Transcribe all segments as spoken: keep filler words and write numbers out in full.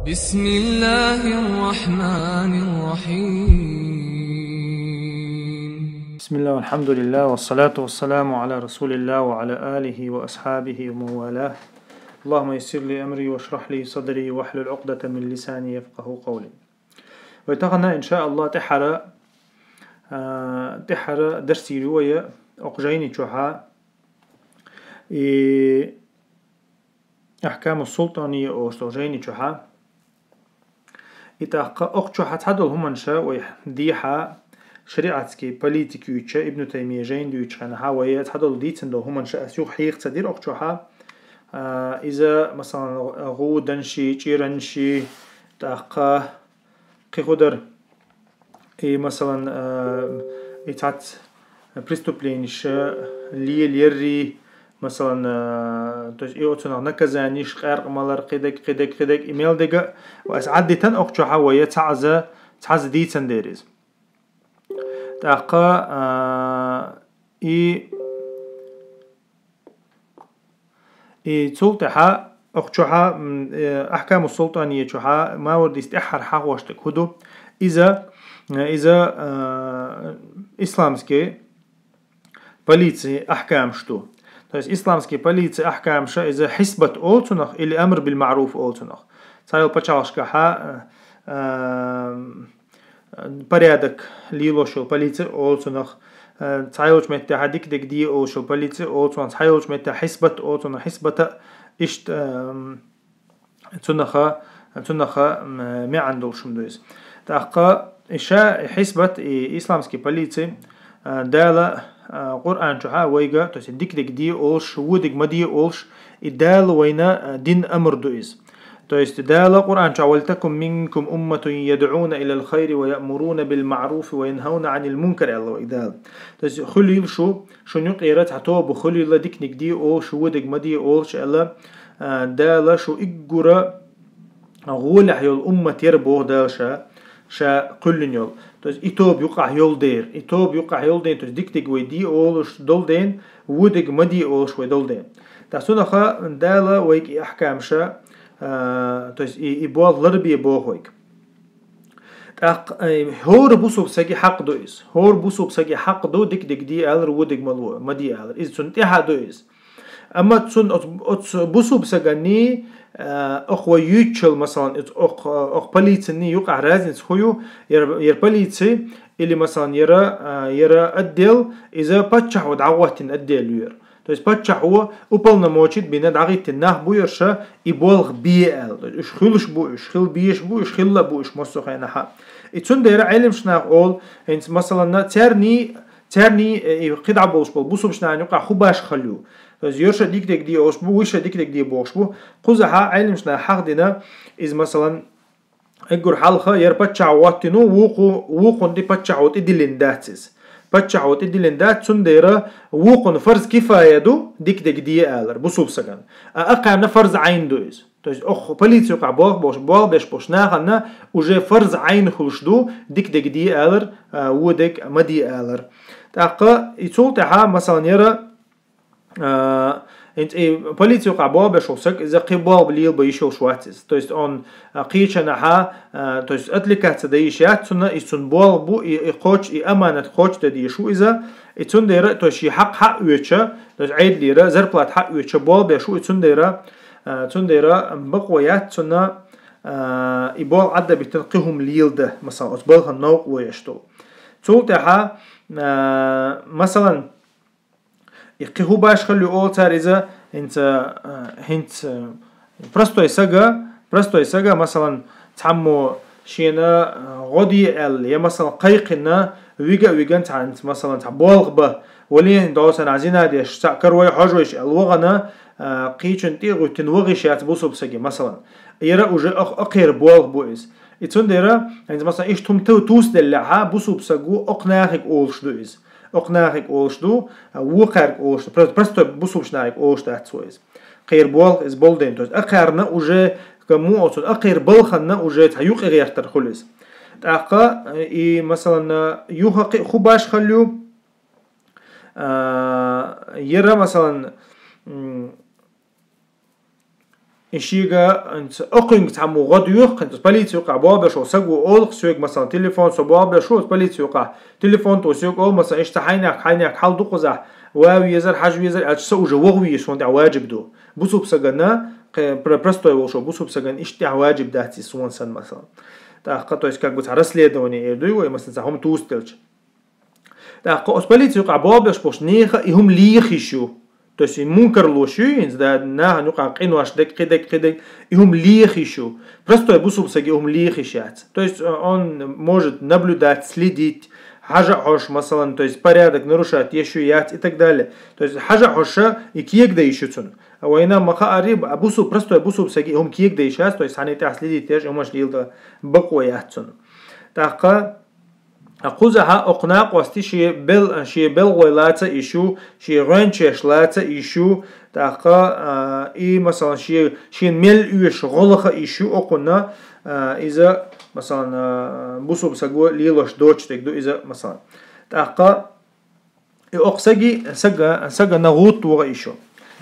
بسم الله الرحمن الرحيم. بسم الله والحمد لله والصلاة والسلام على رسول الله وعلى آله وأصحابه ومن والاه. اللهم يسر لي أمري واشرح لي صدري واحلل عقدة من لساني يفقهوا قولي. Вай тахана, иншааллах, тӀехьара, а, тӀехьара дарс йийр ю вай окх жайни чухьа, и Ахкаму Султания оштал жайни чухьа. И тӀаккха окх чухьа цхьадолу хӀуманаш вай дехьа шариатский политика юйча, Ибн Таймия жайна дуьйчу хенахьа вай цхьадолу дийцина долу хӀуманаш ас юха хьеха ца дира окх чухьа. А, иза, масалан, гӀу данши, чӀиранши, тӀаккха кхин хӀу дара. И, масалан, а, и цхьацца преступлениш лелаярий, масалан, а, то есть и оцунах наказаниш, къаьркъа малар, кхидерг, кхидерг, кхидерг, и мел дерг а, ас Ӏаддитан окх чухьа вай цхьаъза, цхьаъза дийцан дерриг иза. ТӀаккха, а, и И цул тӀаьхьа окх чухьа, м, э, Ахкаму Султания чухьа Мавардис тӀаьххьара хьахош дерг хӀу ду? Иза, э, иза, э, исламский полици ахкамаш ду. То есть исламский полици ахкамаша иза хьисбат олу цунах или амр бил маъруф олу цунах. Цхьайолу пачхьалкхашкахьа, э, э, порядок лелош йолу полици олу цунах, э, цхьайолчу меттехьа дика дерг де олуш йолу полици олу цунах, цхьайолчу меттехьа хьисбат олу цунах, хьисбата иштта, эм, цунаха, цунаха, м, маьӀна долуш хӀума ду иза. ТӀаккха и ша, и хьисбат, и исламский полици, э, Дала, э, Къуръан чухьа вайга, то есть дика дерг де олуш, вон дерг ма де олуш, и Дала вайна, э, дина амр ду иза. То есть Дала Къуръан чохь: «Валтакум минкум умматун ядъуна илал хайри ва яъмуруна бил маъруфи ва янхауна анил мункар», аьлла вайга Дала. То есть хуьлийла шу, шуна юкъера цхьа тоба хуьлийла, дика дерг де олуш, вон дерг ма де олуш аьлла, а, Дала шу уггара гӀолехь йолу уммат яра боху Дала ша, ша кхоьллина йолу. То есть и тоба юкъахь йолу дера, и тоба юкъахь йолу ден, то есть дика дерг вай де олуш долу ден, вон дерг ма де олуш вай долу ден. Ткъа цунаха Дала вайга и ахкамаша, а, то есть и, и болх ларбе боху вайга. ТӀаккха, э, хӀора бусулба саги хьакъ ду иза. ХӀора бусулба саги хьакъ ду, дика дерг де алар, вон дерг ма ло, ма де алар. Иза цунна тӀехьа ду иза. Амма цунна оцу, оцу бусулба саганний, а, окх вай юьйцучул, масалан, оцу окх, окх полицинний юкъахь разница хӀу ю, яра, яра полици, или, масалан, яра, а, яра отдел, иза паччахьо дӀагӀоттина отдел ю яра. То есть паччахьо уполномочить бина дӀагӀиттина нах бу яра ша и болх бе аьлла. То есть уьш хуьлуш бу, уьш хила безаш бу, уьш хилла бу, уьш массо а хенахьа. И цундела Ӏеламнаха олу, хӀинца, масалан, царний, царний, э, и кхидӀа болуш болу бусулба нахана юкъахь хӀу башхалла ю. То есть яра ша дика дерг де олуш бу, вуьш ша дика дерг де бохуш бу. Кхузахьа Ӏеламнаха хьахдина, иза, масалан, уггар хьалха яра паччахьо гӀоттина ву, вукху-, вукхунна тӀе паччахьо тӀедиллина дац иза. Паччахьо тӀедиллина дац, цундела вукхунна фарз кифая ду, дика дерг де алар, бусулба сагана. А акхарна фарз Ӏайн ду иза. То есть окх полици юкъахь болх болуш, болх беш болуш нахана уже фарз Ӏайн хуьлуш ду, дика дерг де алар, а, вон дерг ма де алар. ТӀаккха и цул тӀаьхьа, масалан, яра А, хӀинца и полици юкъахь болх беш волу саг, иза кхин болх лелабан йиш йолуш вац иза. То есть он, а, кхечанахьа, а, то есть отвлекаться дан йиш яц цунна, иза цунна болх бу, и, и кхочуш, и аманат кхочушдан дезаш ву иза. И цундела, то есть шен хьакъ хьаоьцуш, то есть Ӏедалера зарплата хьаоьцуш болх беш ву, и цундела, а, цундела бакъо яц цунна, а, и болх Ӏадда биттина кхин хӀума леладан, масалан, оцу балхана новкъарло еш долу. Цул тӀаьхьа, а, масалан, И кхин хӀун башхалла ю олу цара иза, хӀинца, а, хӀинца, а, простой сага, простой сага, масалан, цхьаммо шена, а, гӀо де аьлла, я, масалан, кхайкхина, вига а виган цхьа, хӀинца, масалан, цхьа болх бан, вале, хӀин догӀу санна зина деш, цхьаъ каравай хьожвайша аьлла вахана, а, кхечун тӀе а гӀуьттина ваха йиш яц бусулба саги, масалан. Яра уже ах-, ахъера болх бу иза. И цундела, хӀинца, масалан, иштта хӀума ту-, тусаделлехьа, бусулба саго окх нахиг олуш ду иза. Окх нахиг олуш ду, а, вукхаьриг олуш ду, про-, простой бусулба нахиг олуш дац цо иза. Кхера болх иза болу ден, то есть акхарна уже, кому оцун, акхера балханна уже цхьа юкъа гӀертар хуьлу иза. ТӀаккха, э, и, масалан, э, юха кхин хӀун башхалла ю, а, яра, масалан, м, И шийга, инца, окхуьнга цхьаммо гӀо доьху, хӀинца полици юкъахь болх беш волу саго олу-кх соьга, масалан, телефон со болх беш ву, полици юкъахь телефон тӀе соьга олу, масалан, иштта хьайнах, хьайнах хьал ду кхузахь, ван везар, хьажа везар аьлча, со уже вогӀу везаш суна тӀехь ваджиб ду. Бусулба сагана, кхе-, про-, простой волуш волу бусулба сагана иштта тӀехь ваджиб дац иза суна санна, масалан. ТӀаккха, то есть, как бы цхьа расследование эр дуй вай, масалан, цхьа хӀума тӀуста делча. ТӀаккха оцу полици юкъахь болх беш болчу нехан и хӀума леха йиш ю. То есть и мункарло ю, хӀинца да, нахана юкъахь къинош дерг, кхидерг, кхидерг, и хӀума леха йиш ю. Простой бусулба сага и хӀума леха йиш яц. То есть, э, он может наблюдать, следить, хьажа а хьожуш, масалан, то есть порядок нарушать еш ю, яц и так далее. То есть хьажа а хьожуш и кегадан йиш ю цунна. Вайна ма-хаъара, а бусу-, простой бусулба сага и хӀума кегадан йиш яц, то есть цхьанна тӀехь следить еш, и хӀуманаш леладан бакъо яц цунна. ТӀаккха кхузахь окху накъостий шен бел-, шен белхалой лаца йиш ю, шен гӀоьнчеш лаца йиш ю, тӀаккха, а, и, масалан, шен, шена мел оьшу гӀо лаха йиш ю окхунна, а, иза, масалан, а, бусулба саго лелош доцуш дерг ду иза, масалан. ТӀаккха и окху саги-, сага-, сагана гӀутту ваха йиш ю.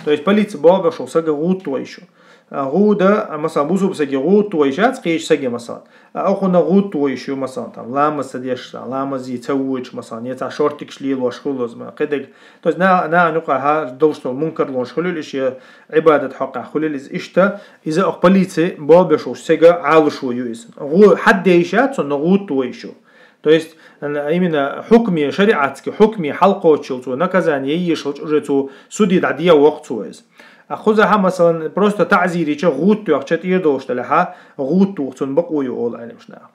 То есть полици болх беш волу сага гӀутту ваха йиш ю. А, гӀуда, а, масалан, бусулба сага гӀутту ваха йиш яц, кхечу сага, масалан. А, окхунна гӀутту ваха йиш ю, масалан, там, ламаз ца деш, там, ламазе ца воьдуш, масалан, я цхьа шортигаш лелош хуьлу иза, ма, кхидерг. То есть на-, нахана юкъахь долуш долу мункарлонаш хуьлийла иза, я Ӏибадат хьокъехь хуьлийла иза, иштта, иза окху полици болх беш волчу сага Ӏалашо ю иза. ГӀу-, хьадде йиш яц, цунна гӀутту ваха йиш ю. То есть, ан-, именно хьукме, шариатски хьукме хьалкхочуш йолу цо наказание еш хилча, уже цо суде дӀадехьа воккху цо иза. А кхузахь, масалан, просто таӀзир йича, гӀутту йохча, тӀера долуш делахь, гӀутту ваха цунна бакъо ю олу Ӏеламнаха.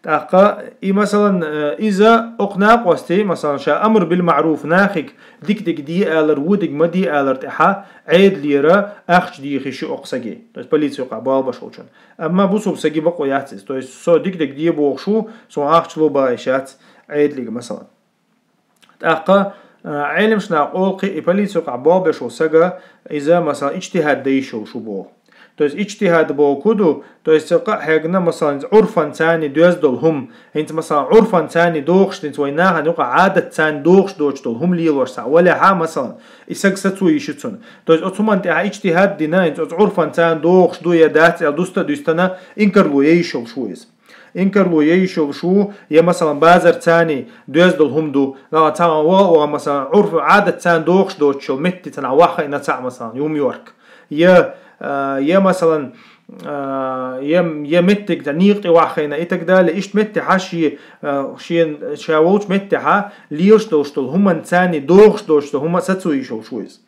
ТӀаккха и, масалан, э, иза окху накъостий, масалан, ша амр бил маъруф, нахиг дика-дика де алар, вон дика ма де алар тӀехь, Ӏедалера ахча дехийша ю окху саге, то есть полици юкъахь болх беш волчунна. Амма бусулба саги бакъо яц иза. То есть со дика-дика де бохуш ву, суна ахча ло бохуш яц Ӏедалига, масалан. ТӀаккха, а, Ӏеламнаха олу-кх и полици юкъахь болх беш волу сага, иза, масалан, иджтихӀад дан йиш йолуш ву боху. То есть иджтихӀад боху ду, то есть къа а хьегна, масалан, Ӏурфан царна доьзна долу хӀума, хӀинца, масалан, Ӏурфан царна дохуш, хӀинца вайн нахана юкъахь Ӏадат царна дохуш доцуш долу хӀума лелош цхьаъ валехь, масалан, и саг сацо йиш ю цунна. То есть оцу хӀуманна тӀехь иджтихӀад дина, хӀинца оцу Ӏурфан царна дохуш ду я дац аьлла, дуста а дуьстина, инкарло ян йиш йолуш ву иза. Инкарло ян йиш йолуш ву, я, масалан, базар царна доьзна долу хӀума ду, ла цхьа ваха а ваха, масалан, Ӏурф, Ӏадат царна дохуш доцуш йолу метте цхьанхьа ваха а вина цхьаъ, масалан, хӀума йохка. Я, а, я, масалан, а, я, я меттиг цхьа некъа тӀе ваха а вина и так далее, иштта меттехь шен, а, шен, ша волчу меттехь лелаш долуш долу хӀуманна царна дохуш доцуш долу хӀума сацо йиш йолуш ву иза.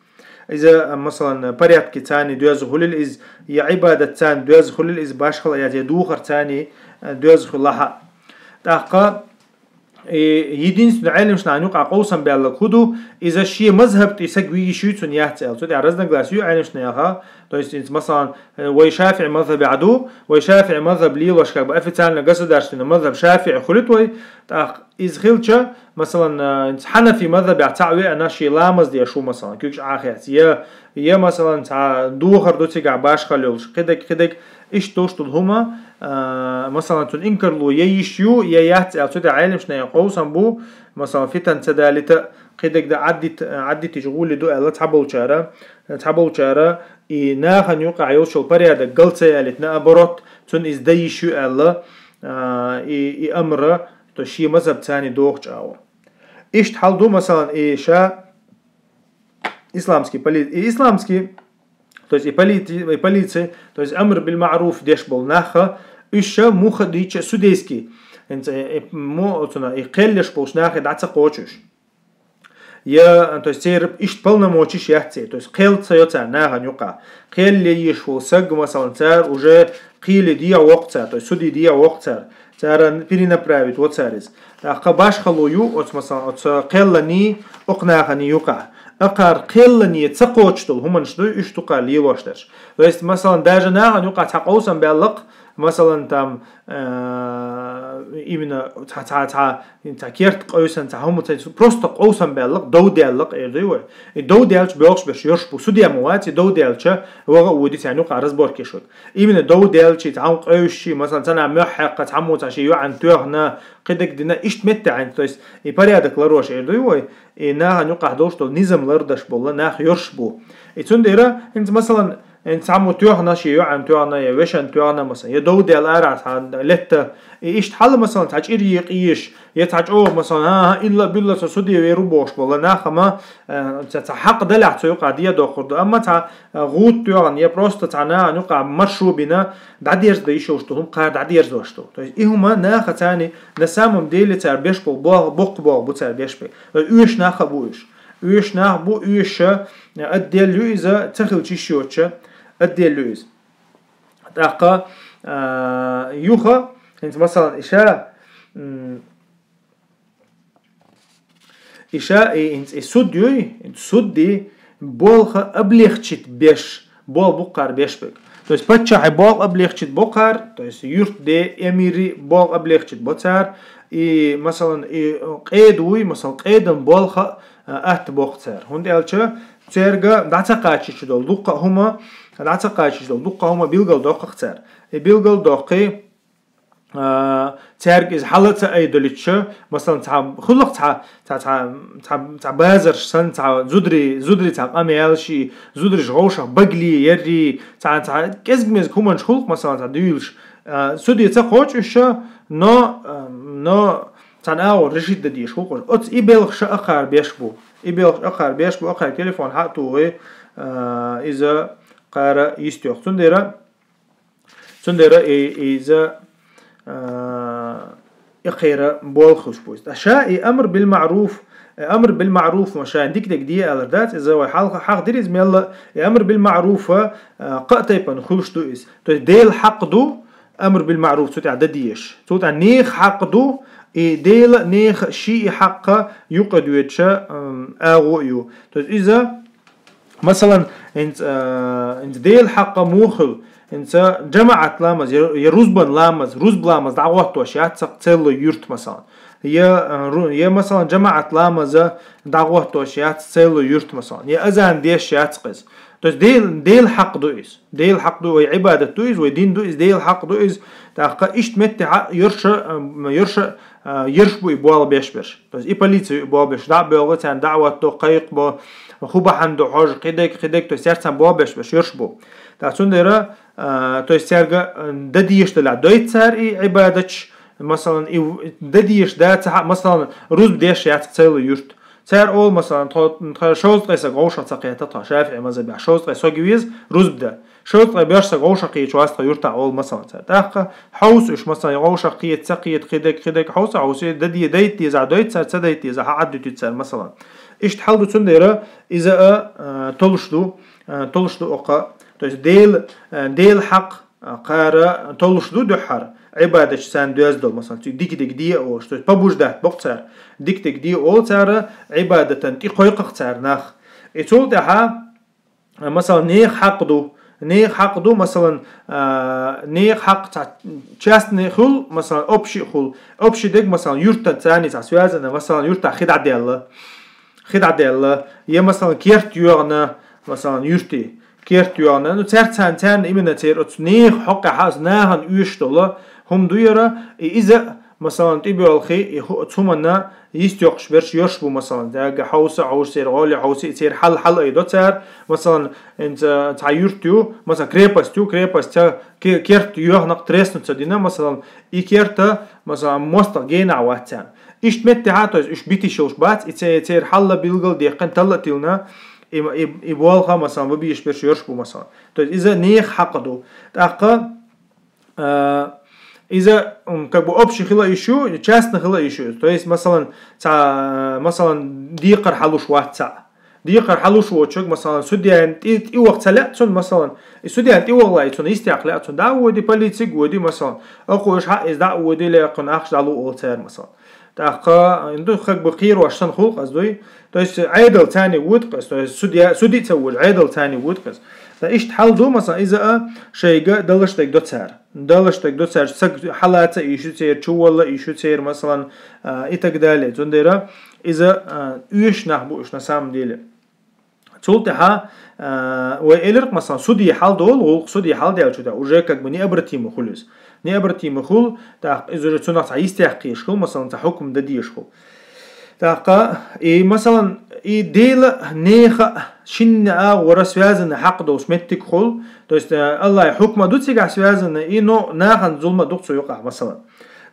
Иза, а, масалан, порядке царна доьзна хуьлийла иза, я Ӏибадат царна доьзна хуьлийла иза, башхалла яц, я духар царна, а, доьзна хуьлахь а. ТӀаккха, и, единственный Ӏеламнахана юкъахь къовсам баьлларг хӀун ду, иза шен мазхӀаб тӀе саг виййиш юй, цунна яц аьлла. Цу тӀехь разногласи ю Ӏеламнаха, то есть, инца, масалан, э, вай шафиӀи мазхӀабехь ду, вай шафиӀи мазхӀаб лелош, как бы, официально государственный мазхӀаб шафиӀи хуьлу вай, тӀаккха иза хилча, масалан, а, хьанафи мазхӀабехь цхьаъ веана шен ламаз деш ву, масалан, куьйгаш Ӏахаьцна. Я, я, масалан, цхьа духар ду цигахь башхалла йолуш, кхидерг, кхидерг, иштта долуш долу хӀума, а, масалан, цунна инкарло ян йиш ю, я яц аьлла, цу тӀехь Ӏеламнаха къовсам бу, масалан, фитан ца далийта, кхидерг дан Ӏаддит-, Ӏаддитича гӀоле ду аьлла цхьаболчара, цхьаболчара, и нахана юкъахь йолуш йолу порядок гал ца ялийта, наоборот, цунна иза дан йиш ю аьлла, а, и, и амра, то есть шен мазхӀаб царна дохучу агӀор. Иштта хьал ду, масалан, и ша исламский поли-, и исламский, то есть и полити-, и полиция, то есть амр бил маъруф деш болу нах, уьш ша муха дийча судейский, хӀинца, э, э, мо-, оцуна, и кхел еш болчу нахе дӀа ца кхочуш. Я, то есть церан иштта полномочиш яц церан, то есть кхел ца йо цара нахана юкъахь. Кхел ян йиш волу саг, масалан, цара уже кхеле дехьа воккху цара, то есть суде дехьа воккху цара. Цара перенаправить во цара иза. ТӀаккха башхалла ю оцу, масалан, оцу кхелланий, окху наханий юкъахь. Акхара кхеллане ца кхочуш долу хӀуманаш дуй, уьш ду кхара лелош дерш. То есть, масалан, даже нахана юкъахь цхьа къовсам баьлла-кх, масалан, там, э, именно цхьа, цхьа, цхьа, цхьа керта къовсам, цхьа хӀума ца, просто къовсам баьлла-кх, дов даьлла-кх, эр дуй вай. И дов даьлча боьлхуш берш йоьрш бу. Суде ма вац, и дов даьлча, ваха а вуьйцу царна юкъахь разборка еш верг. Именно дов даьлча, цхьа хӀума къовсуш, масалан, цхьанхьа мохь хьаькхна, цхьаммо цхьа шен йоӀана тоьхна, кхидерг дина, иштта меттехь, то есть и порядок ларош эр дуй вай, и нахана юкъахь долуш долу низам лардеш болу нах йоьрш бу. И цундела, хӀинца, масалан, ХӀинца цхьаммо тоьхна, ший йоӀан тоьхна, е вешан тоьхна, масалан, е дов даьлла арахьа цхьа летта, и иштта хьал, масалан, цхьа чӀир екъа еш, е цхьа чӀогӀа, масалан, хӀа-хӀа, илла-билла со суде вер ву бохуш бола нах, амма, э, цхьа, цхьа хьакъ далахь цу юкъа де доккхур ду. Амма цхьа, э, гӀуда тоьхна, е просто цхьа нахана юкъа маршо бина, дӀадерзаде йиш йолуш ду, хӀума кхара дӀадерзош ду. То есть и хӀума наха царна, на самом деле, цара беш болу бо-, боккха болу бу цара беш бе. То есть оьшуш нах а бу уьш. Оьшуш нах бу, оьшуш, э, отдел ю иза, ца хилча йиш йоцуш, отдел ю иза. ТӀаккха, а, юха, хӀинца, масалан, иша, м, иша и, хӀинца и суд юй, хӀинца судди болх облегчить беш, болх бу кхара беш берг. То есть паччахьа болх облегчить бу кхара, то есть юьртде, эмира болх облегчить бу цара, и, масалан, и къеда вуй, масалан, къедан болх а, атта боккху цара. ХӀунда аьлча цаьрга дӀа ца кхачийча долу дуккха а хӀума, дӀа ца кхачийча долу дуккха а хӀума билгал доккху-кх цара. И билгал доккхий, а, цаьрга иза хьала а ца айдолуьйтуш, масалан, цхьа хуьлу-кх цхьа, цхьа, цхьа, цхьа, цхьа базарш санна, цхьа зударий, зударий цхьа къамел ший, зударий вовшах багале яррий, цхьа, цхьа кӀезиг-мезиг хӀуманаш хуьлу-кх, масалан, цхьа дуьйлуш. А, суде ца кхочу уьш, но, а, но цхьана агӀор решить дан дезаш хӀу къуж. Оцу и белхаш а кхара беш бу. И белхаш а кхара беш бу, а кхара телефон хьа а тухий, а, иза кхара йистехь. Цундела, цундела и, и иза, а, и кхера болх хуьлуш бу иза. Ткъа ша и амр бил маъруф, э, амр бил маъруф ма ша дика дерг де алар дац, иза вай хьалха хьахдира иза мелла, и амр бил маъруф, а, кхаа тайпана хуьлуш ду иза. То есть Делан хьакъ ду, амр бил маъруф цу тӀехь дан дезаш. Цу тӀехь нехан хьакъ ду, и Делан а, нехан а ший и хьакъ юкъа доьдуш, м, агӀо а ю. То есть иза, масалан, хӀинца, а, хӀинца Делан хьакъ муха хуьлу, хӀинца жамаӀат ламаз, я, я рузбан ламаз, рузба ламаз дӀагӀоттош яц-кх целлой юрт, масалан. Я, а, ру-, я, масалан, жамаӀат ламаз дӀагӀоттош яц целлой юрт, масалан. Я азан деш яц-кх иза. То есть Дел-, Делан хьакъ ду иза. Делан хьакъ ду, вай Ӏибадат ду иза, вай дин ду иза, Делан хьакъ ду иза. ТӀаккха иштта меттехь а йорша, а, йорша, а, йорш бу и болх беш берш. То есть и полици ю и болх беш. ДӀа а боьлху царна, дӀа а хӀотту, кхайкхабо, хӀун бахьана ду хьожа, кхидерг, кхидерг, то есть цаьрца болх беш берш йорш бу. ТӀаккха цундела, а, то есть цаьрга, а, дан дезаш далахь дойту цара и Ӏибадаташ, масалан, и в-, дан дезаш дац, хьа, масалан, рузба деш яц-кх целлой юрт. Цара олу, масалан, тхо, тхо шовзткъе саг вовшах ца кхета тхо, шафиӀи мазхабехь шовзткъе саг веза рузба дан. Шовзткъе боьрша саг вовшах кхеташ вац тхо юртахь олу, масалан, цара. ТӀаккха хьовса уьш, масалан, вовшах кхета, ца кхета, кхидерг, кхидерг хьовса, хьовса, дан де-, дайта дезахь дойту цара, ца дайта дезахь хьа Ӏаддуьтуьйту цара, масалан. Иштта хьал ду цундела, иза а, а, толуш ду, а, толуш ду оккха. То есть Дела, а, Делан хьакъ, а, кхара толуш ду дуьххьара, Ӏибадаташ царна доьзна долу, масалан, цуьнга дика дерг де а олуш, то есть побуждать боккху цара, дика дерг де а олу цара, Ӏибадатан тӀе кхойкху-кх цара нах. И цул тӀаьхьа, а, масалан, нехан хьакъ ду, нехан хьакъ ду, масалан, а, нехан хьакъ цхьа частный хуьлу, масалан, общий хуьлу, общий дерг, масалан, юьртан царний цхьа связана, масалан, юьртахь хи дӀадаьлла, хи дӀадаьлла, я, масалан, керт йоьгӀна, масалан, юьртий. Керт йоьгӀна. Ну, цаьрца, царна именно церан оцу нехан хьокъехь, оцу нахана оьшуш долу хӀума ду яра, и иза, масалан, тӀебоьлхий, и хӀу-, оцу хӀуманна йистехуш берш йорш бу, масалан, дага хьовса, хьовса церан гӀоле хьовса, и церан хьал, хьал айдо цара, масалан, хӀинца цхьа юрт ю, масалан, крепость ю, крепость ке-, керт йоьгӀна-кх, тресну ца дина, масалан, и керта, масалан, мостагӀ генахь вац царна. Иштта меттехь а, то есть уьш битиш йолуш бац, и ца-, церан хьал а билгал а даьккхина, талла а тиллина, и, и, и болх а, масалан, бан безаш берш йорш бу, масалан. То есть иза нехан хьакъ ду. ТӀаккха, а, иза, м, как бы общий хила йиш ю, частный хила йиш ю. То есть, масалан, цхьа, масалан, декхар хьалуш вац цхьаъ. Декхар хьалуш воцург, масалан, судьяна тӀе-, тӀе ваха ца лаьа цунна, масалан, и судьяна тӀе ваха лаьа цунна, йистехь лаьа цунна, дӀа а воьдий, полицига а воьдий, масалан, оха уьш хьаъ иза дӀа а воьдий, лаьккхина ахча дӀалу олу цара, масалан. ТӀаккха, ду, как бы, кхерош санна хуьлу-кх иза, дуй. То есть Ӏедал царний вуьту-кх иза, то есть судья, судья ца вожу, Ӏедал царний вуьту-кх иза. Ткъа иштта хьал ду, масалан, иза а шайга далаш дерг до цара. Далаш дерг до цара, саг хьала ца ийшу церан, чувалла ийшу церан, масалан, а, и так далее. Цундела иза, а, оьшуш нах бу уьш на самом деле. Цул тӀаьхьа, а, вай элира-кх, масалан, судья хьал долу, гӀуллакх судья хьал даьллачу тӀехь, уже как бы необратимо хуьлу иза. Необратимо хуьлу, тӀаккха иза уже цунах цхьа йистехь кхеташ хуьлу, масалан, цхьа хьукам дан дезаш хуьлу. ТӀаккха, и, масалан, и Дела, неха, шинна агӀора связанный хьакъ долуш меттиг хул, то есть, э, Аллахьа хьукма ду цигахь связанный, и, но нахана зулма ду цу юкъахь, масалан.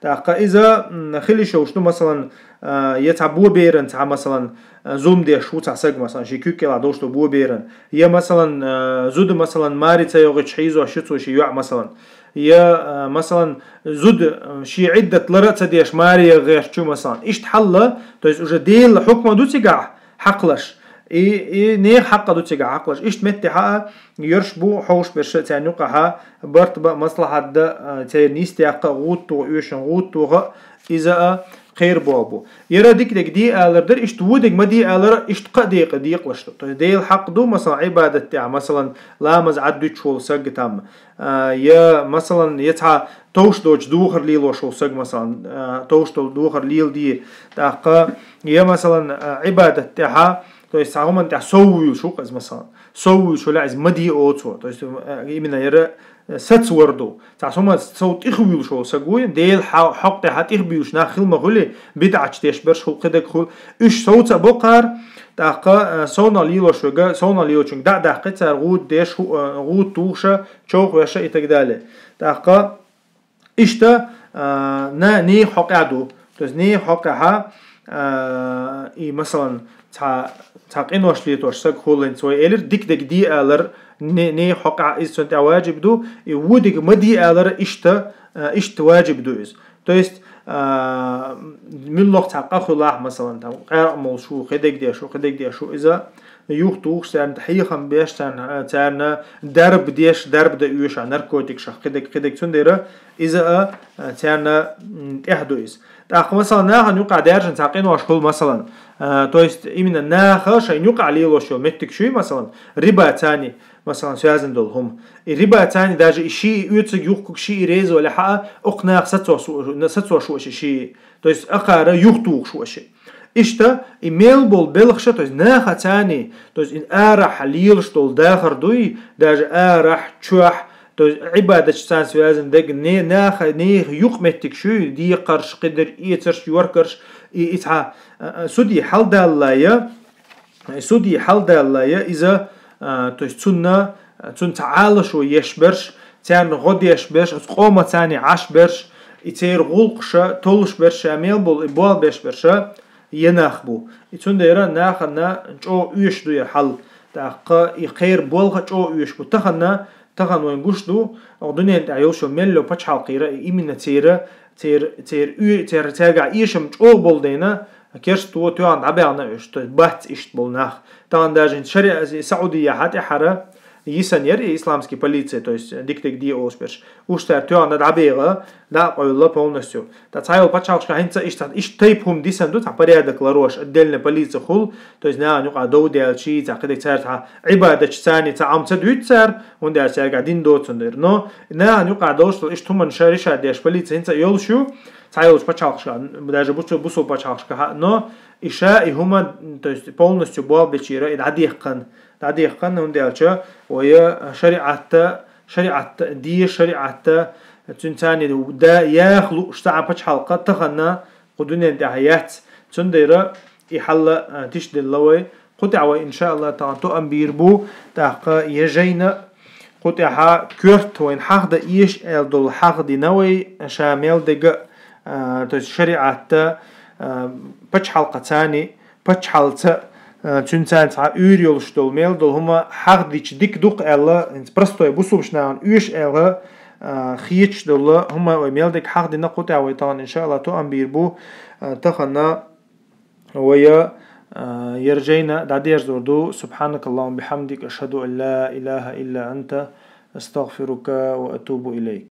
ТӀаккха иза, м, хила йиш йолуш ду, масалан, э, я цхьа бо беран цхьа, масалан, э, зулма деш ву цхьа саг, масалан, ши куьг кӀелахь долуш ду бо беран, я, масалан, э, зуда, масалан, маре ца йогӀуьйтуш хьийзош ю цо ши йоӀ, масалан. Я, а, масалан, зуда, а, шен Ӏиддат лара а ца деш, маре гӀерташ ю, масалан. Иштта хьалла, то есть уже Дела хьукма ду цигахь хьакхалаш. И, и нехан хьакъ ду цигахь хьакхалаш. Иштта меттехь а, йоьрш бу хьовш берш а царна юкъахь а, барт бан, маслахьат дан, а, церан йистехь а, гӀуда тоха, оьшан гӀуда тоха, иза а кхерабо бу. Яра дика дерг де алар дара, иштта вон дерг ма де алара, иштта кхаа декъа декъалаш ду. То есть Делан хьакъ ду, масалан, Ӏибадат тӀехь, масалан, ламаз Ӏад дуьтуш волу саг там, а, я, масалан, я цхьа товш доцу духар лелош волу саг, масалан, а, товш долу духар леладе, тӀаккха, я, масалан, а, Ӏибадат тӀехь, то есть цхьа хӀуманна тӀехь сов вуьйлуш ву-кх иза, масалан. Сов вуьйлуш вуьллехь иза ма де оцо. То есть, а, именно яра, а, сацор ду. Цхьа хӀума сов тӀех вуьйлуш волу саг вуй, Делан хьа-, хьокъу тӀехь тӀех буьйлуш нах хила ма хуьлий, бидӀаташ деш берш хул, кхидерг хул. Уьш сов ца бо кхара, тӀаккха, а, совнах лелош верг, совнах лелочуьнга дӀа а даьккхи цара, гӀуда деш, хӀу-, а, гӀуда тухуш а, човхавеш а и так далее. ТӀаккха иштта, а, на-, нехан хьокъехь ду. То есть нехан хьокъехь, а, и, масалан, цхьа, цхьа къинош летош саг хуллинца вай элира, дика дерг де алар, не-, нехан хьокъехь иза цунна тӀехь важиб ду, и вон дерг ма де алара иштта, а, иштта важиб ду иза. То есть, а, муьлхха цхьа къа хуьлахь, масалан, там, къаьркъа молуш ву, кхидерг деш ву, кхидерг деш ву, иза юхатухуш, царна хьехам беш, царна, царна дарба деш, дарба дан оьшу, наркотикашах, кхидерг, кхидерг, цундела иза а, а, царна, м, тӀехь ду иза. ТӀаккха, масалан, нахана юкъахь даьржина цхьа къинош хуьлу, масалан, а, то есть именно наха шайн юкъахь лелош йолу меттиг шуй, масалан, риба царна, масалан, связан долу хӀума. И риба царна даже и ши и оьцург юхкуг ши и реза валехь а, окху наха сацо су-, сацош ву ши ши. То есть акхара юхатухуш ву ши. Иштта и мел болу белхаша, то есть наха царна, то есть и арахь лелаш долу дахар дуй, даже арахь, чохь, то есть Ӏибадаташ царна связан дерг не-, наха, нехан юкъаметтиг шуй, декхарш, кхидерг, эцарш, йоркарш, и, и цхьа, а, а, суди хьалдаллая, суди хьалдаллая, иза, а, то есть цунна, цунна цхьа Ӏалашо еш берш, царна гӀо деш берш, оцу къоман царна Ӏаш берш, и церан гӀуллакхаша толлуш берш, ша мел болу и болх беш берш, я нах бу. И цундела нахана чӀогӀа оьшуш ду я хьал. ТӀаккха и кхеран болх а чӀогӀа оьшуш бу. Тахана, тахана вайн гуш ду, оха дуьнен тӀехь йолуш йолу мел йолу пачхьалкхера, и именно церан, церан, церан оь-, церан, цаьргахь эшам чӀогӀа болу дайна, керсто тоьхна дӀабаьхна уьш, то есть бац иштта болу нах. Тахана даже шариа-, Саудияхь тӀаьхьара йисина яра и исламский полиция, то есть дика дерг де олуш берш. Уьш цара тоьхна дӀабаьхна, дӀа а къевлла полностью. Ткъа цхьайолу пачхьалкхашкахь хӀинца иштта, иштта тайпа хӀума дисина ду, цхьа порядок ларош, отдельная полиция хуьлу, то есть нахана юкъахь дов даьлча, цхьа кхидерг цара цхьа Ӏибадаташ царна цхьа Ӏам ца дуьйцу цара, хӀунда аьлча цаьргахь дин доцун дара. Но нахана юкъахь долуш долу иштта хӀуманаш ша-, решать деш полиция хӀинца а йолуш ю, цхьайолчу пачхьалкхашкахь, даже бусу-, бусул пачхьалкхашкахь а, но и ша и хӀума, то есть полностью болх бечуьра и дӀадехкан, дӀадехкан, хӀунда аьлча вай шариӀатта, шариӀатта, де шариӀатта, цуьнан царна да яха лууш цхьа а пачхьалкх тахана кху дуьнен тӀехь яц. Цундела и хьал а тишделла вай. Кху тӀехь вай, иншааллахӀ, тахана тоам бийр бу, тӀаккха я жайна, кху тӀехь коьрта вайна хьахдан эша аьлла долу хьахдина вай, ша мел дерг а, а, то есть шариӀатта, а, пачхьалкха царна, пачхьалца, а, цуьнан царна цхьа уьйр йолуш долу мел долу хӀума хьахдича дика ду-кх аьлла, хӀинца простой бусулба нахана оьшу аьлла, а, хеташ долу хӀума вай мел дерг хьахдина, кху тӀехь вай тахана, иншааллахӀ, тоам бийр бу, а, тахана вай, а, я жайна дӀадерзор ду. سبحانك اللهم وبحمدك، أشهد أن لا إله إلا أنت، أستغفرك وأتوب إليك.